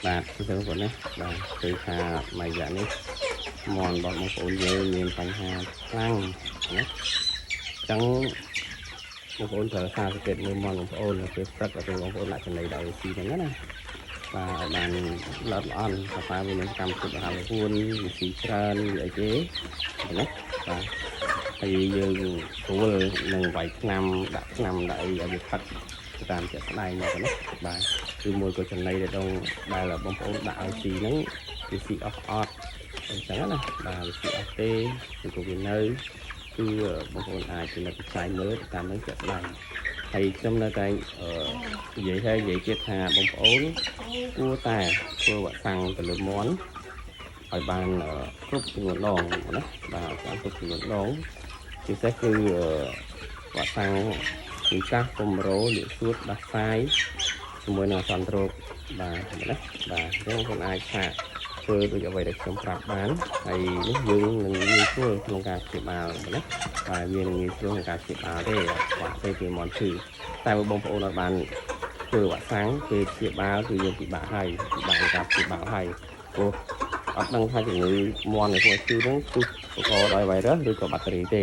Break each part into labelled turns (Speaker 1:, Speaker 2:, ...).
Speaker 1: បាទអញ្ចឹងបងប្អូនណាបាទគឺថាមួយរយៈនេះមាន់របស់បងប្អូនយើងមានបញ្ហាខ្លាំងណាអញ្ចឹងបងប្អូនត្រូវសារសង្កេតមើលមាន់បងប្អូននៅពេលព្រឹកដល់ពេលបងប្អូនដាក់ចំណីដល់ស៊ីហ្នឹងណាបាទឲ្យបានល្អិតល្អន់ថាតើវាមានកម្មភាពអាហារល្ហួនវាស៊ីច្រើនវាអីទេណាបាទហើយយើងស្រួលនឹងវាយថ្នាំដាក់ថ្នាំដាក់អីឲ្យវាផឹកតាមជាក់ស្ដែងមកណាបាទគឺមួយក៏ចំណីដែលដងដែលបងប្អូនដាក់ឲ្យស៊ីហ្នឹងវាស៊ីអស់អត់អញ្ចឹងណាបាទវាស៊ីអស់ទេឬក៏វានៅគឺបងប្អូនអាចពិនិត្យពិចារមើលតាមនឹងជាក់ស្ដែងហើយខ្ញុំនៅតែនិយាយហើយនិយាយទៀតថាបងប្អូនគួរតែធ្វើវ៉ាក់សាំងទៅលើមាន់ឲ្យបានគ្រប់ចំនួនដងណាបាទបានគ្រប់ចំនួនដងពិសេសគឺវ៉ាក់សាំងពីកាសពំរោលាកសួតដាស់សាយជាមួយនឹងអសន្នរោគបាទណាបាទអញ្ចឹងបងប្អូនអាចថាធ្វើដូចអ្វីដែលខ្ញុំប្រាប់បានហើយនេះយើងនឹងងាយស្រួលក្នុងការព្យាបាលណាបាទវានឹងងាយស្រួលក្នុងការព្យាបាលទេបាទទេពីមាន់ឈឺតែបើបងប្អូនអត់បានធ្វើវ៉ាក់សាំងពេលព្យាបាលគឺយើងពិបាកហើយពិបាកក្នុងការព្យាបាលហើយព្រោះអត់ដឹងថាជំងឺមាន់នៃពួកឈឺហ្នឹងគឺបង្កដោយវីរុសឬក៏បាក់តេរីទេ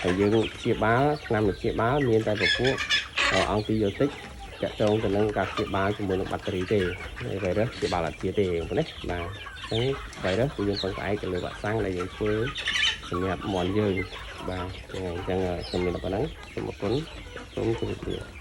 Speaker 1: ហើយយើងព្យាបាលថ្នាំព្យាបាលមានតែពពួកអង់ទីយ៉ូទិកតាក់ទងទៅនឹងការព្យាបាលជាមួយនឹងបាក់តេរីទេហើយវីរុសព្យាបាលអត់ជាទេបងប្អូនណាបាទអញ្ចឹងវីរុសគឺយើងពឹងផ្អែកទៅលើវ៉ាក់សាំងដែលយើងធ្វើសម្រាប់មាន់យើងបាទអញ្ចឹងខ្ញុំមានតែប៉ុណ្ណឹងសូមអរគុណសូមជម្រាបលា។